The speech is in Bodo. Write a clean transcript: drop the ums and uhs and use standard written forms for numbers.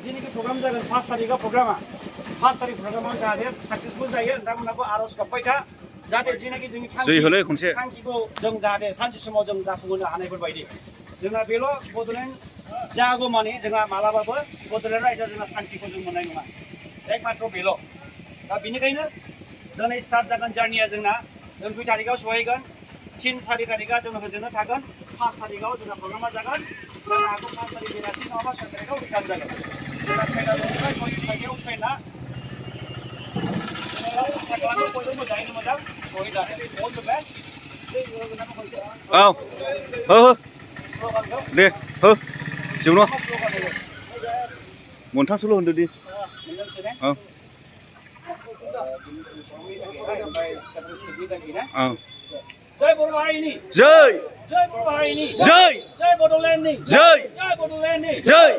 जेनेखि प्रग्राम जागोन 5 तारिखआव प्रग्रामा 5 तारिख प्रग्रामाव जाहाथे साक्सेसफुल जायो नोंथांमोनहाबो आर'ज गाबबाय था जाहाथे जेनाखि जोंनि थांखिखौ जों जाहाथे सानसे समाव जों जाफुंहोनो हानायफोरबायदि जोंना बेल' बड'लेण्ड जागौ माने जोंहा मालाबाबो बड'लेण्ड रायजोआव जोंहा सान्तिखौ जों मोननाय नङा एकमात्र बेल' दा बेनिखायनो दिनै स्टार्ट जागोन जार्निया जोंना जों 2 तारिखआव सहैगोन 3-4 तारिखआ जों होजोंनो थागोन 5 तारिखआव जोंना प्रग्रामा जागोन जानो हागौ 5 तारिख बेलासि नङाबा 6 तारिखआव रिटार्न जागोन जोंना ट्रेना दंनिफ्राय 6:30आव ट्रेना आसा खालामो बयबो मोजाङैनो मोजां सहैजागोन अल द बेस्ट औ हो हो दे हो जोंनो मोनथामसोल' होनदो दि औ जय बर' हारिनि जय जय बर' हारिनि जय जय बड'लेण्डनि जय जय बड'लेण्डनि जय